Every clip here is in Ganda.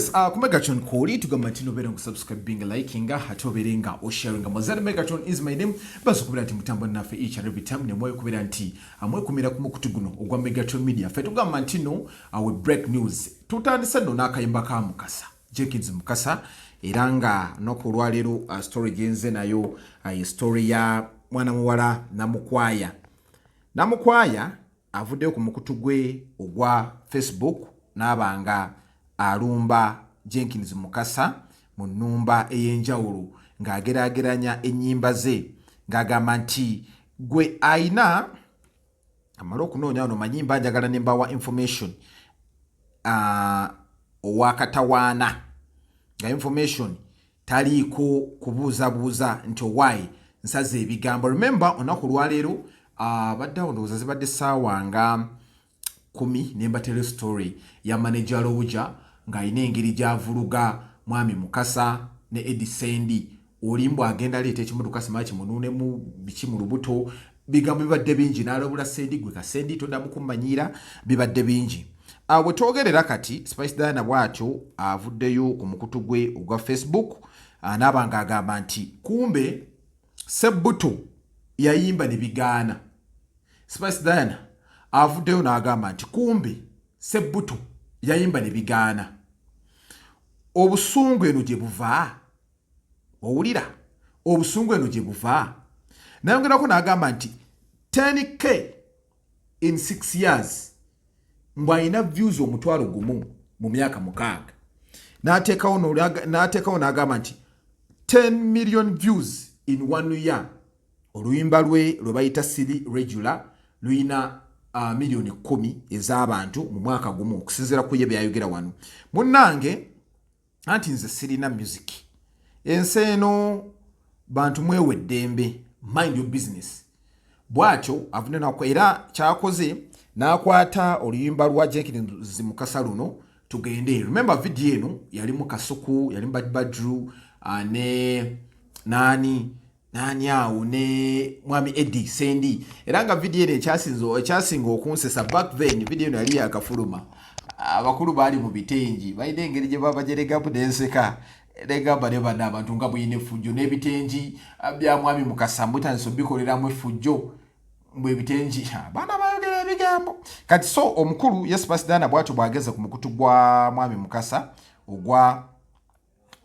Yes, ku Megatron kwoli tugamba nti nobeera nga subscribing, liking, ate obeere nga osharinga. Mozada Megatron is my name. Baza okubeera nti mutambula naffe each and every time, nemwoyo okubeera nti mwekumira ku mukutu guno ogwa Megatron Media. Ffe tugamba nti no we break news. Tutandise nno n'akayimba ka Mukasa, Jenkins Mukasa, era nga noku olwaleero story gyenze nayo ye story ya mwana muwala Namukwaya. Namukwaya avuddeyo ku mukutu gwe ogwa Facebook n'aba nga alumba Jenkins Mukasa mu nnumba ey'enjawulo, ng'ageraageranya ennyimba ze, ng'agamba nti gwe ayina amale okunoonya wano manyimba njagala ne mbawa information owakatawaana, nga information taliiko kubuuzabuuza nti owaayi nsaze ebigambo. Remember, olunaku olwaleero badde awo, ndowooza zibadde ssaawa nga 10, nembatero story ya manager Lowuja ng'alina engeri gy'avuluga mwami Mukasa ne Edi Sendi, olimbu agenda aleeta ekimotoka simanyi kimunuunemu biki mu lubuto. Bigambo bibadde bingi, n'alabula Sendi, gwe kasendi toddamu kummanyiira. Bibadde bingi. Bwe twogerera kati, Spice Diana bw'atyo avuddeyo ku mukutu gwe ogwa Facebook, n'aba ng'agamba nti kumbe Sebbuto yayimba ne bigaana. Spice Diana avuddeyo n'agamba nti kumbe Sebbuto yayimba ne bigaana, obusungu eno gye buva. Owulira obusungu eno gye buva. Nayongerako n'agamba nti 10K in 6 years, mbu alina views 10,000 mu myaka 6. N'ateekawo n'agamba nti 10 million views in one year. Oluyimba lwe lwe bayita Siri Regular luyina miliyoni 10 ez'abantu mu mwaka gumu, okusinziira ku ye byayogera wano. Munnange, anti nze sirina music. Ensi eno bantu mwewe eddembe, mind your business. Bw'atyo avudde nako, era kyakoze n'akwata oluyimba lwa Jenkins Mukasa luno "Tugende". Remember, video eno yalimu Kasuku, yalimu Badru ne nani nani awo ne mwami Eddie Sendi. Era nga video eno ekyasinga okunsesa, back then video eno yali yakafuluma, abakulu baali mu bitengi, balina engeri gye babajeregamu nenseka, negamba ne banna abantu nga buyina effujjo n'ebitengi bya mwami Mukasa mutandisa obikoleramu effujjo, mbwe ebitengi abaana bayogera ebigambo. Kati so omukulu ye Spice Diana bwatyo bwageze ku mukutu gwa mwami Mukasa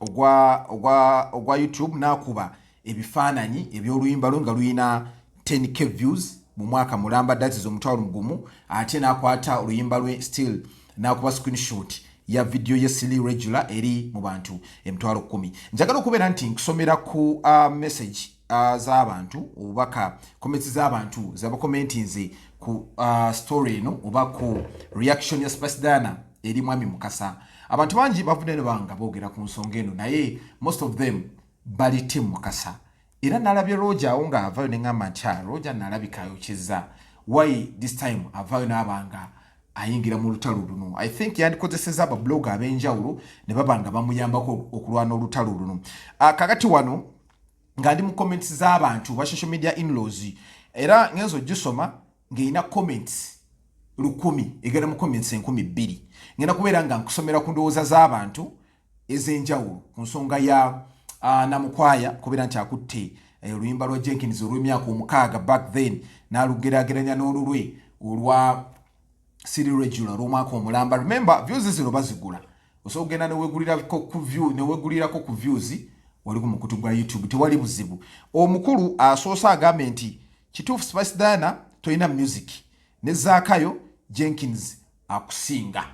ogwa YouTube, n'akuba ebifaananyi eby'oluyimba lwe nga luyina 10K views mu mwaka mulamba, that is 10,000. Ate n'akwata oluyimba lwe still n'akuba screenshot ya video ye Sili Regular eri mu bantu 10,000. Njagala okubeera nti nkusomera ku message z'abantu, obubaka, comments z'abantu zabakomentinze ku story eno oba ku reaction ya Spice Diana eri mwami Mukasa. Abantu bangi bavudde ne banga boogera ku nsonga eno, naye most of them bali team Mukasa. Era nalabye Roger awo ng'avaayo, ne ŋŋamba nti, "Ah, Roger nalabika ayokeza. Why this time avaayo n'abanga ayingira mu lutalo luno?" I think yandikozeseza abablog ab'enjawulo ne baba nga bamuyambako okulwana olutalo luno. Kakati wano nga ndi mu comments z'abantu ba social media inlaws, era ngenza ogisoma ng'erina comments 1000, egenda mu comments 2000. Ngenda kubeera nga nkusomera ku ndowooza z'abantu ez'enjawulo ku nsonga ya Namukwaya kubeera nti akutte oluyimba lwa Jenkins olw'emyaka 6 back then, n'alugeraageranya n'olulwe olwa Siri Regular olw'omwaka omulamba. Remember, views zino bazigula. Osobola okugenda newegulirako ku views wali ku mukutu gwa YouTube, tewali buzibu. Omukulu asoose agambe nti kituufu, Spice Diana tolina music ne Zaakayo, Jenkins akusinga.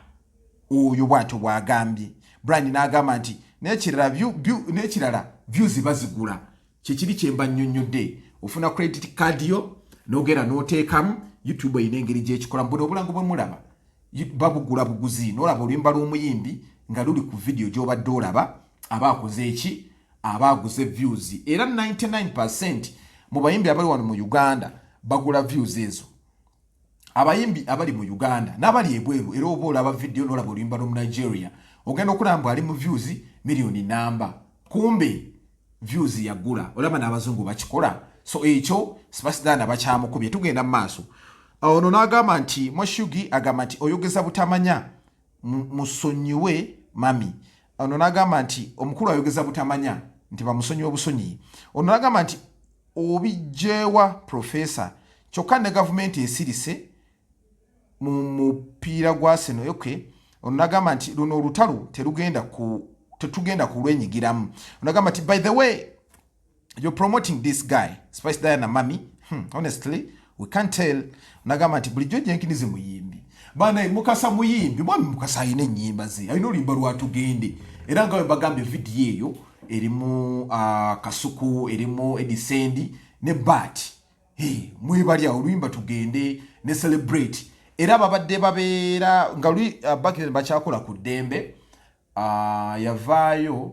Oyo bwatyo bw'agambye. Brian n'agamba nti n'ekirala views bazigula, kyekiri kyemba nnyonnyodde. Ofuna credit card yo n'ogenda n'oteekamu. YouTube erina engeri gyekikola. Buno obulango bwe mulaba babugula buguzi. N'olaba oluyimba lw'omuyimbi nga luli ku video gy'obadde olaba, aba akoze eki? Aba aguze views. Era 99% mu bayimbi abali wano mu Uganda bagula views ezo, abayimbi abali mu Uganda n'abali ebweru. Era oba olaba video n'olaba oluyimba lw'omu Nigeria, ogenda okulaba mbu ali mu views miliyoni namba, kumbe views yagula. Olaba n'abazungu bakikola. So ekyo Spice Diana bakyamukubye. Tugenda mu maaso. Ono n'agamba nti Mwashugi agamba nti oyogeza butamanya, musonyiwe mami. Ono n'agamba nti omukulu ayogeza butamanya nti bamusonyiwe obusonyiyi. Ono n'agamba nti obijjeewa profesa, kyokka ne gavumenti esirise mu mupiira gwa Arsenal. Okay, ono n'agamba nti luno olutalo terugenda ku tetugenda kulwenyigiramu. Ono agamba nti by the way you're promoting this guy Spice Diana mami, honestly we can't tell. Nagamba nti bulijjo Jenkins muyimbi bana, Mukasa muyimbi. Mwami Mukasa alina ennyimba ze, alina oluyimba lwatugende, era nga bwe vidiyo eyo erimu Kasuku, erimu Edisendi ne Bat. Hey, mwebali awo oluyimba Tugende ne Celebrate, era babadde babeera nga luli back bakyakola ku ddembe. Yavaayo,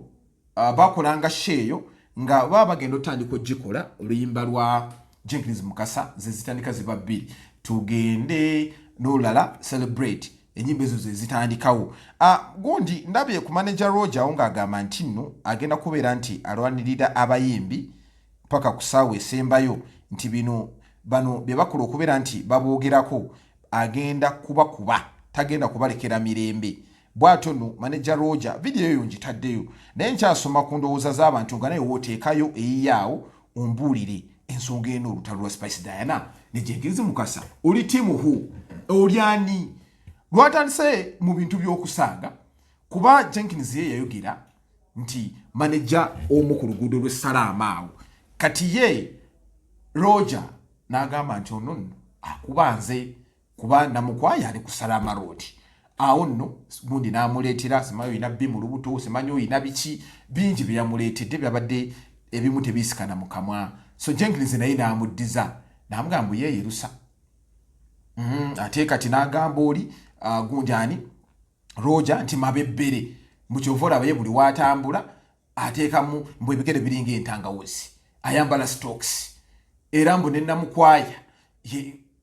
bakolanga show eyo nga baba bagenda otandika ogikola. Oluyimba lwa Jenkins Mukasa ze zitandika ziba bbiri, Tugende n'olulala Celebrate, enyimba ezo ze zitandikawo. Gundi ndabye ku manager Roger awo ng'agamba nti nno agenda kubeera nti alwanirira abayimbi paka ku ssaawa esembayo, nti bino bano bye bakola okubeera nti baboogerako agenda kubakuba, tagenda kubalekera mirembe. Bw'atyo nno manager Roger, vidiyo eyo ngitaddeyo, naye nkyasoma ku ndowooza z'abantu nga naye wooteekayo eyiyaawo ombuulire ensonga eno, olutalo lwa Spice Diana ne Jenkins Mukasa. Oli team who? Oli ani? Lwatandise mu bintu by'okusaaga, kuba Jenkins ye yayogera nti maneja omu ku luguudo lw'essalaama awo. Kati ye Roger n'agamba nti ono nno akuba nze, kuba Namukwaya ali ku Salama Road awo nno. Gundi n'amuleetera simanyi olina bbi mu lubuto, simanyi olina biki bingi bye yamuleetedde, byabadde ebimu tebiisikana mu kamwa. So Jenkins naye n'amuddiza n'amugamba yeeyerusa. Ate kati n'agamba oli gundi ani, Roger, nti mabebbere mukyova olabaye buli watambula ateekamu mbu ebigere biringa entangawuzi, ayambala stocks, era mbu nenamukwaya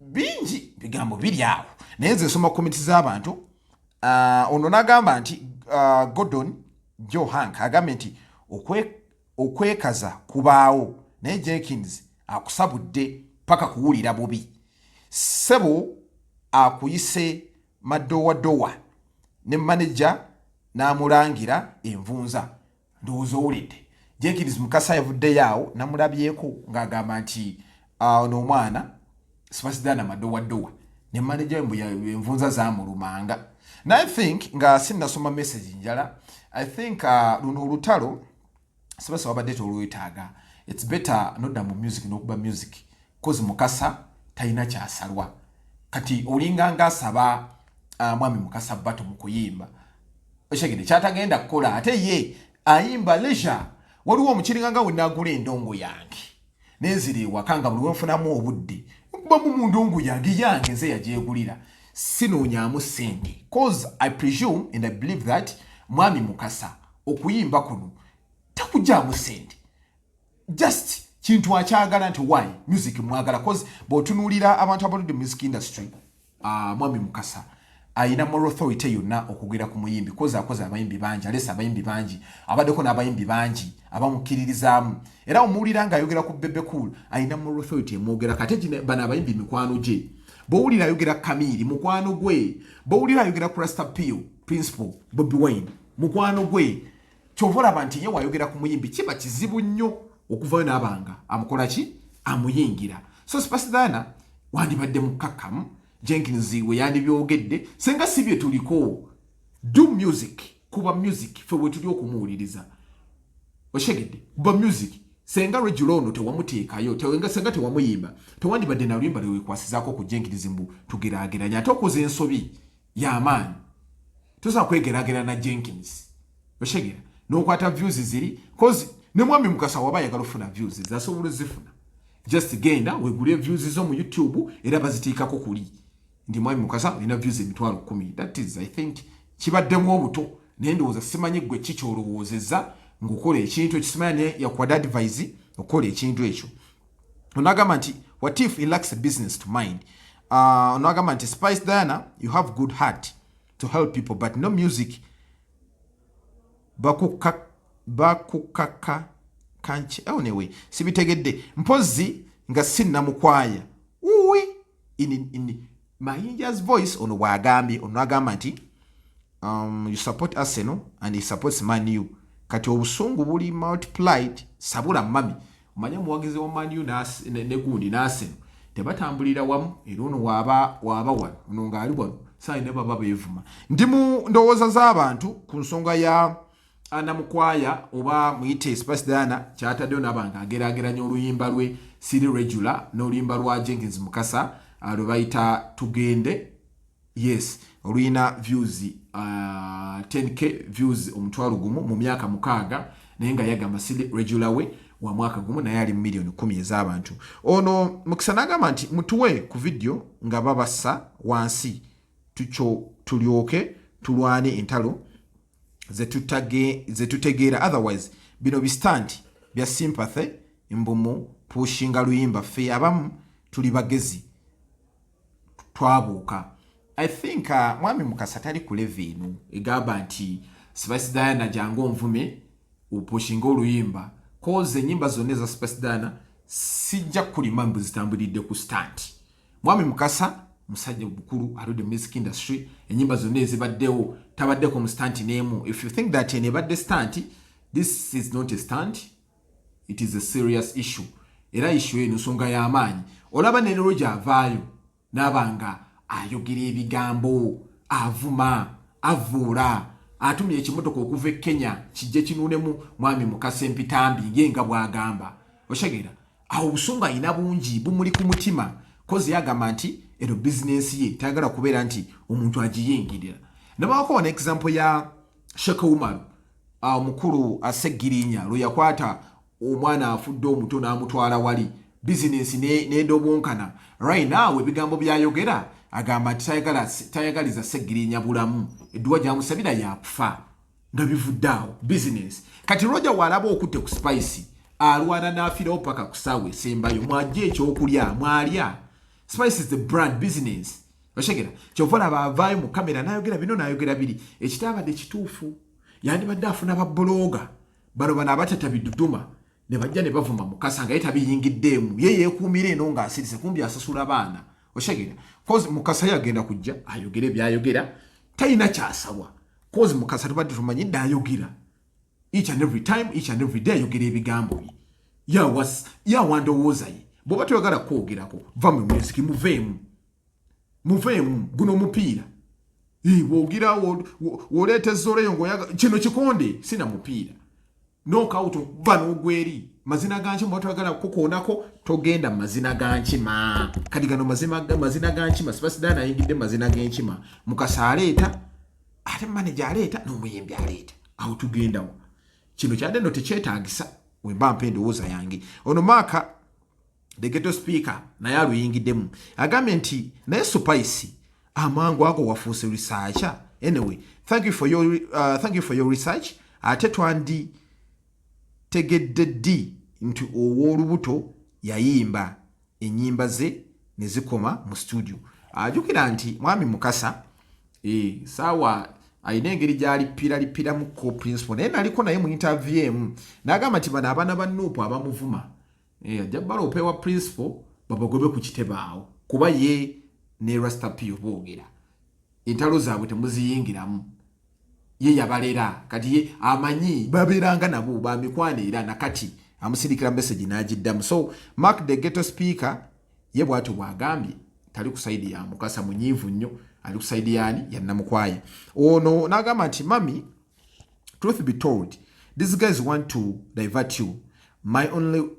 bingi bigambo biri awo. Naye nze nsoma comments z'abantu. Ono n'agamba nti Gordon Joe Hank agambye nti okwekaza kubaawo, naye Jenkins akusabudde paka kuwulira bubi. Ssebo akuyise madowadowa ne maneja n'amulangira envunza. Ndowooza owulidde. Jenkins Mukasa yavuddeyo awo namulabyeko ng'agamba nti ono omwana Spice Diana madowadowa ne maneja mbu envunza zamulumanga. Na I think nga sinnasoma message njala, I think luno olutalo Spice wabadde tolwetaaga. It's better nodda mu music n'okuba music, cause Mukasa talina kyasalwa. Kati olinganga asaba mwami Mukasa bato mu kuyimba, okyegede kyatagenda kukola, ate ye ayimba leisure. Waliwo omukiringanga we nagula endongo yange nenzira ewaka nga buli wenfunamu obudde nkubamu mu ndongo yange yange nze yagyegulira, sinoonyaamu ssente, cause I presume and I believe that mwami Mukasa okuyimba kuno takugyamu ssente, just kintu akyagala nti why music mwagala, cause bw'otunuulira abantu abaludde mu music industry, mwami Mukasa ayina moral authority yonna okugera ku muyimbi, cause akoze abayimbi bangi, alese abayimbi bangi, abaddeko n'abayimbi bangi abamukkiririzaamu. Era omuwulira ng'ayogera ku Bebe Cool, ayina moral authority emwogera. Kate bano abayimbi mikwano gye. Bw'owulira ayogera Kamiri, mukwano gwe. Bw'owulira ayogera ku Rasta Pio, Principal Bobi Wine, mukwano gwe. Kyova olaba nti ye wayogera ku muyimbi kiba kizibu nnyo okuvayo n'abanga amukola ki, amuyingira. So Spice Diana wandibadde mukkakkamu, Jenkins we yandibyogedde senga si bye tuliko. Do music, kuba music, fe bwe tuli okumuwuliriza, oshegedde? Kuba music. Senga regular ono tewamuteekayo, senga tewamuyimba, tewandibadde na luyimba lwewekwasizaako ku Jenkins mbu tugeraageranya. Ate okoze ensobi y'amaanyi, tosobola kwegeraagerana na Jenkins, oshegera n'okwata views ziri, cause ne mwami Mukasa waba ayagala ofuna views zasobola ozifuna. Just genda wegule views zo mu YouTube, era baziteekako kuli ndi mwami Mukasa olina views 100,000. That is, I think kibaddemu obuto, naye ndowooza simanyi gwe ki kyolowoozezza ng'okola ekintu ekyo. Simanyi naye yakuwadde advice okukola ekintu ekyo. Onagamba nti what if he lacks a business to mind? Onagamba nti Spice Diana, you have good heart to help people, but no music bakukaka kanki. Anyway, sibitegedde, mpozi nga sinnamukwaya uwi in Mayinja's voice. Ono bw'agambye, ono agamba nti You support Arsenal and he supports Man U. Kati obusungu buli multiplied. Sabula mami, omanye omuwagizi wa Man U ne gundi n'Arsenal tebatambulira wamu, era ono waaba waaba wano, ono ng'ali wano, saali ne baba beevuma. Ndi mu ndowooza z'abantu ku nsonga ya Namukwaya oba muyite Spice Diana, kyataddeyo naaba nga ageraageranya oluyimba lwe Siri Regular n'oluyimba lwa Jenkins Mukasa lwe bayita Tugende. Yes, oluyina views 10K views, 10,000 mu myaka 6, naye nga yagamba Siri Regular we wa mwaka gumu, naye ali 10 million ez'abantu. Ono Mukisa n'agamba nti mutuwe ku video nga babassa wansi, tukyo tulyoke tulwane entalo zetutegeera, otherwise bino bi stunt bya sympathy, mbumu pushinga luyimba. Ffe abamu tuli bagezi, twabuuka. I think mwami Mukasa tali ku level eno egamba nti Spice Diana jangu onvume opushinga oluyimba, cause enyimba zonna eza Spice Diana sijja kulima mbu zitambulidde ku stunt. Mwami Mukasa musajja mukulu, aludde music industry, enyimba zonna ezibaddewo tabaddeko mu stunt n'emu. If you think that eno ebadde stunt, this is not a stunt, it is a serious issue. Era issue eno nsonga y'amaanyi. Olaba ne Roger avaayo n'aba nga ayogera ebigambo, avuma, avuula, atumye ekimotoka okuva e Kenya kijje kinuunemu mwami Mukasa empitambi ye nga bw'agamba. Otegeera awo obusungu alina bungi bumuli ku mutima, cause yagamba nti eno bizinensi ye, tayagala kubeera nti omuntu agiyingirira. Nabawako wana example ya Sheikh Umaru, omukulu Asegirinya, lwe yakwata omwana afudde omuto n'amutwala wali, bizinensi nedobonkana. Right now ebigambo byayogera agamba nti tayagaliza Segirinya bulamu, edduwa gyamusabira yakufa, nga bivudde awo bizinensi. Kati Roger walaba okutte ku Spice, alwana n'afiirawo paka ku ssaawa esembayo. Mwajja ekyokulya mwalya. Spice is the brand business, otegeera? Kyova olaba avaayo mu kamera n'ayogera bino n'ayogera biri. Ekitabadde kituufu, yandibadde afuna ba blogger bano bano abatata biduduma ne bajja ne bavuma Mukasa nga ye tabiyingiddeemu, ye yeekuumira eno ng'asirise kumbi asasula baana. Otegeera? Cause Mukasa ye agenda kujja ayogere byayogera, talina kyasabwa, cause Mukasa tubadde tumanyidde ayogera each and every time, each and every day, ayogera ebigambo bye, yawa ndowooza ye. Bw'oba toyagala kwogerako, va mu music, muveemu, muveemu guno omupiira. Bw'ogira woleeta ezzoleyo ngaoyaga kino kikonde sina mupiira, knockout va n'ogweri mazina ga nkima. Toyagala kukoonako, togenda mu mazina ga nkima. Kati gano mazina ga nkima. Spice Diana ayingidde mu mazina g'enkima. Mukasa aleeta, ate manager aleeta, n'omuyimbi aleeta, awo tugendawo. Kino kyadde nno tekyetaagisa, wemba mpa endowooza yange. Ono Maaka the Ghetto Speaker naye aluyingiddemu, agambye nti naye Spice amangu ago wafuuse researcher. Anyway, thank you for your research. Ate twandi tegedde ddi nti ow'olubuto yayimba ennyimba ze ne zikoma mu studio? Ajjukira nti mwami Mukasa saawa alina engeri gy'alippiralippiramuko principal, naye naliko naye mu interview emu n'agamba nti bano abaana ba NUP abamuvuma, ajja baloopa ewa principal babagobe ku kitebe awo, kuba ye ne Rastapio boogera entalo zaabwe temuziyingiramu. Ye yabalera, kati ye amanyi babeeranga nabo bamikwano, era nakati amusindikira message n'agiddamu. So Mark the Ghetto Speaker ye bw'atyo bw'agambye, tali ku side ya Mukasa, munyiivu nnyo, ali ku side yaani ya Namukwaya. Ono n'agamba nti mami, truth be told, these guys want to divert you. My only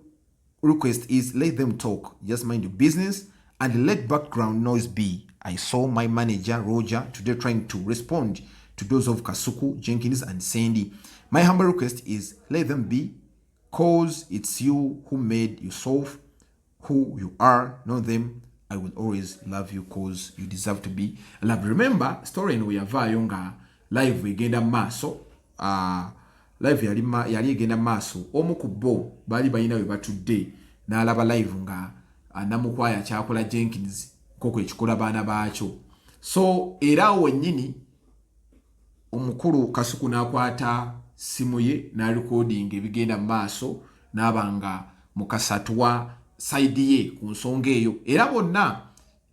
request is let them talk, just mind your business and let background noise be. I saw my manager Roger today trying to respond to those of Kasuku, Jenkins and Sandy. My humble request is let them be, cause it's you who made yourself who you are, not them. I will always love you cause you deserve to be loved. Remember, story eno weyavaayo nga live egenda mu maaso, live yali egenda mu maaso, omu ku bo baali balina we batudde n'alaba live nga Namukwaya kyakola Jenkins koko ekikola baana baakyo. So era awo wennyini omukulu Kasuku n'akwata simu ye n'arecordinga ebigenda mu maaso, n'aba nga Mukasatwa side ye ku nsonga eyo, era bonna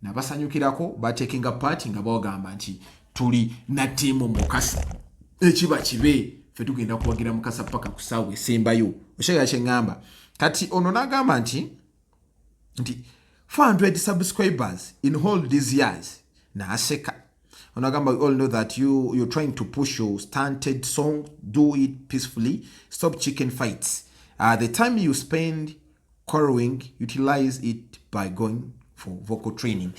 nabasanyukirako, batekinga part nga bagamba nti Tuli na ttiimu Mukasa, ekiba kibe, ffe tugenda kuwagira Mukasa paka ku ssaawa esembayo. Okyegera kyeŋŋamba? Kati ono n'agamba nti 400 subscribers in all these years, n'aseka. Ono agamba, "We all know that you're trying to push your stunted song. Do it peacefully. Stop chicken fights. The time you spend quarreling, utilize it by going for vocal training."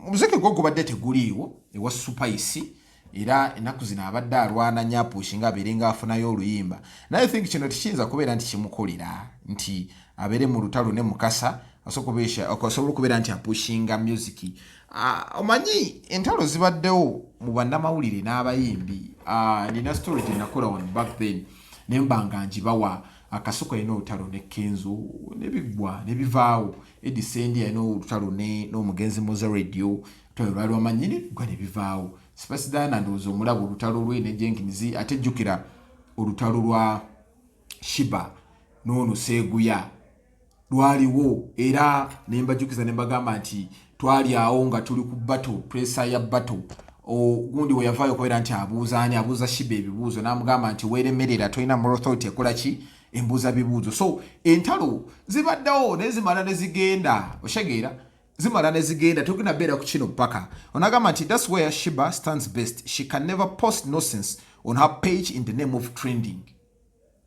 Omuzeke gwo gubadde teguliiwo ewa Spice, era ennaku zino abadde alwana nnyo apushinga abeere nga afunayo oluyimba, naye think kino tekiyinza kubeera nti kimukolera nti abeere mu lutalo ne Mukasa asobola okubeera nti apushinga music. Omanyi entalo zibaddewo mu bannamawulire n'abayimbi. Nina story gye nakola one back then, naye mba nga ngibawa. Akasuku alina olutalo ne Kenzo, nebiggwa nebivaawo. Eddy Sendi alina olutalo n'omugenzi Moze Radio, olutalo lwali lwamanyini gwa nebivaawo. Spice Diana, ndowooza omulaba olutalo lwe ne Jenkins. Ate jjukira olutalo lwa Sheebah n'ono Seeguya lwaliwo, era nembajjukiza ne mbagamba nti twali awo nga tuli ku battle, pressure ya battle. Gundi we yavaayo okubeera nti abuuza ani, abuuza Sheebah ebibuuzo, n'amugamba nti weeremerera, tolina moral authority ekola ki, embuuza bibuuzo. So entalo zibaddewo naye zimala ne zigenda. Oshegeera? Zimala ne zigenda. Tugenda beera ku kino paka. Onagamba nti that's where Sheebah stands best. She can never post nonsense on her page in the name of trending.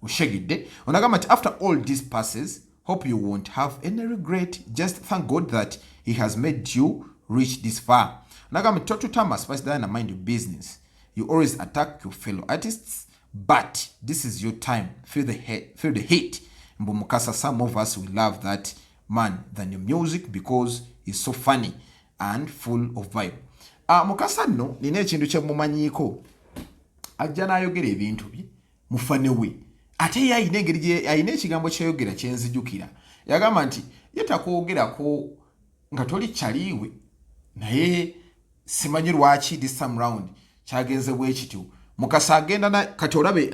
Oshegedde? Onagamba nti after all this passes, hope you won't have any regret. Just thank God that he has made you reach this far. Onagamba nti totutama, Spice Diana, mind your business. You always attack your fellow artists, but this is your time. Feel the hate, feel the hate. Mbu Mukasa, some of us will love that man than your music because he's so funny and full of vibe. Mukasa nno nina ekintu kyemumanyiiko, ajja n'ayogera ebintu bye mufane we, ate ye ayina engeri ayina ekigambo kyeyogera kyenzijukira. Yagamba nti ye takwogerako nga toli kyaliiwe, naye simanyi lwaki this time round kyagenze bwe kityo. Mukasa agenda na kati olabe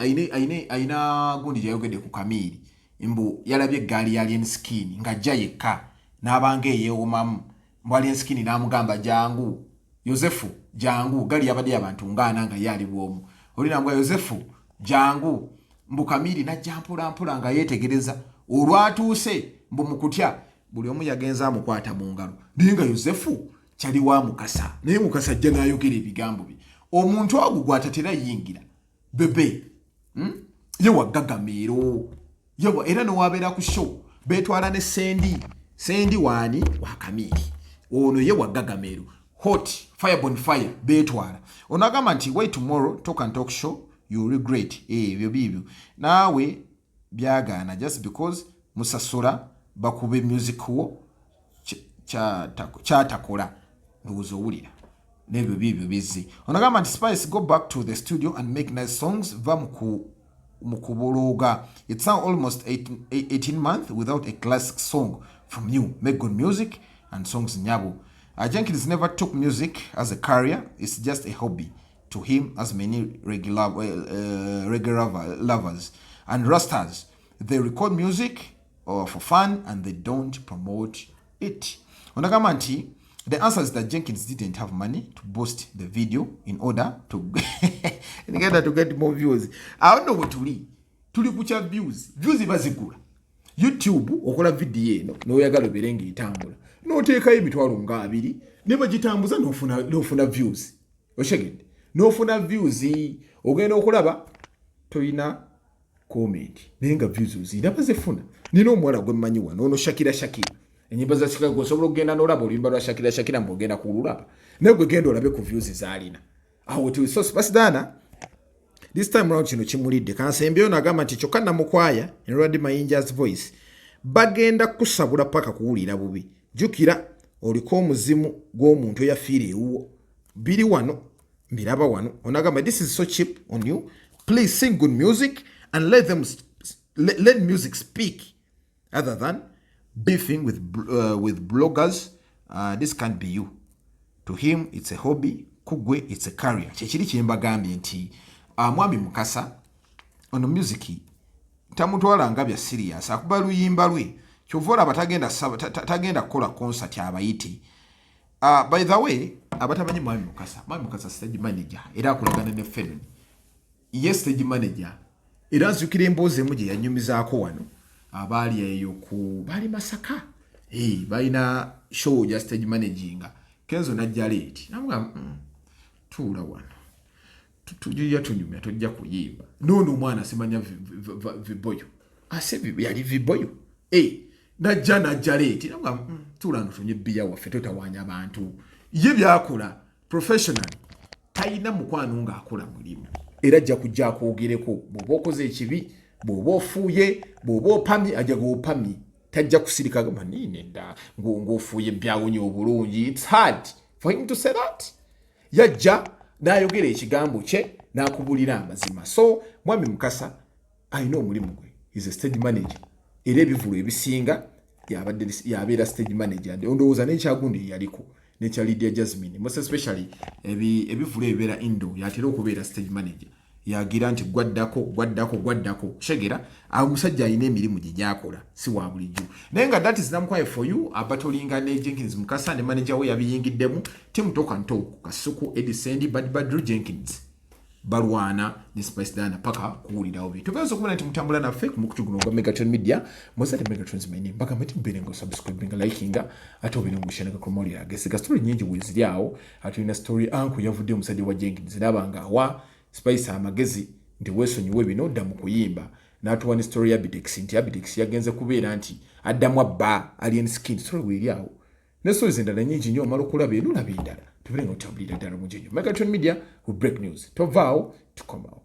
ayina gundi gyayogedde ku Kamiiri, mbu yalabye eggaali ya Alien Skin ng'ajja yekka n'abanga eyeewomamu, mbu Alien Skin n'amugamba, "Jangu Yosefu, jangu." Gali yabadde abantu ngaana nga ye ali bwomu, oli nambwa, "Yosefu, jangu." Mbu Kamiiri najja mpolampola nga yeetegereza. Olwatuuse, mbu mukutya buli omu yagenza amukwata mu ngalo, naye nga Yosefu kyali wa Mukasa. Naye Mukasa ajja n'ayogera ebigambo bye, omuntu agwo gwatatera yingira bebe, Ye waggagameero yewa, era newabeera ku show betwala ne Sendi. Sendi waani? Wa Kamiiri. Ono ye waggagameero, hot fire bon fire betwala. Ono agamba nti wait, tomorrow talk and talk show you regret. Ebyo biibyo naawe byagaana just because musasula bakube music wo kyatakola. Ndowooza owulira nebyo biibyo bizze. Onagamba nti Spice, go back to the studio and make nice songs. Va mu kubolooga. It's now almost 18 months without a classic song from you. Make good music and songs, nyabo. Jenkins never took music as a career. It's just a hobby to him, as many regular lovers and rastas. They record music for fun and they don't promote it. Onagamba nti the answer is that Jenkins didn't have money to boost the video in order to get more views. Awo nno bwe tuli ku kya views. Views bazigula YouTube. Okola vidiyo eno n'oyagala obeere ng'etambula, n'oteekayo 20,000 ne bagitambuza, n'ofuna views. Oshegedde? N'ofuna views. Ogenda okulaba toyina comment, naye nga views ozirina, bazifuna. Nina omuwala gwe mmanyi wano, ono Shakira. Shakira, enyimba za Shakira, osobola okugenda n'olaba oluyimba lwa Shakira, Shakira mbu ogenda kululaba, naye gwe genda olabe ku views z'alina awo ti. So Spice Diana this time round kino kimulidde. Kansembyeyo nagamba nti kyokka Namukwaya Enrad Mayinja's voice bagenda kusabula paka kuwulira bubi. Jjukira oliko omuzimu gw'omuntu eyafiira ewuwo. Biri wano, mbiraba wano. Onagamba this is so cheap on you. Please sing good music and let music speak other than beefing with bloggers. This can't be you. To him it's a hobby, kugwe it's a career. Kyekiri kyembagambye nti mwami Mukasa ono music tamutwala nga bya serious, akuba luyimba lwe. Kyova olaba tagenda tagenda kukola concert abayite. By the way, abatamanyi Mwami Mukasa, Mwami Mukasa stage manager era akolagana ne Fenon. Ye stage manager era nzukira emboozi emu gye yanyumizaako wano, abaali eyo ku baali Masaka. Hey, balina show gya stage managinga, Kenzo najja late, namugamba, tuula wano, tujja tunyumya, tojja kuyimba." Noono omwana simanya viboyo ase yali viboyo. Hey, najja late, namugamba, tuula no tunywe bbiya waffe, totawanya abantu." Ye byakola professionally, talina mukwano ng'akola mulimu, era ajja kujja akwogereko bw'oba okoze ekibi, bw'oba ofuuye, bw'oba opamye, ajja g'opamye, tajja kusirika gamba nedda ng'ofuuye byawunya obulungi. It's hard for him to say that. Yajja n'ayogera ekigambo kye n'akubulira amazima. So Mwami Mukasa alina omulimu gwe, is a stage manager, era ebivulu ebisinga yabeera stage manager. Ndowooza n'ekyagundi yaliko nekya Lydia Jasmine, most especially ebivulu ebibeera indo, yatera okubeera stage manager, yagira nti gwaddako, gwaddako, gwaddako shegera. Omusajja alina emirimu gye gyakola, si wa bulijjo. Naye nga that is Namukwaye for you, abatolinga ne Jenkins Mukasa ne manager we yabiyingiddemu. Team Talk and Talk, Kasuku, Eddie, Bad Badru, Jenkins balwana ne Spice Diana paka kuwulirawo bi. Tubeeza okubona nti mutambula naffe ku mukutu guno ogwa Megatron Media. Mozate Megatrons my name. Bagamba nti mubeere nga osubscribinga, likinga, ate obeere nga osharinga ku mawulire agesiga. Story nyingi weziri awo. Atulina story anku yavudde omusajja wa Jenkins naba nga awa Spice amagezi nti weesonyiwe bino, dda mu kuyimba, n'atuwa ne story ya Abitex nti Abitex yagenze kubeera nti addamu abba Alien Skin. Story weeri awo ne stories endala nyingi nnyo. Omala okulaba eno, olaba endala, tubeere nga otambulira ddala mu nnyo. Megatron Media, we break news. Tovaawo, tukomawo.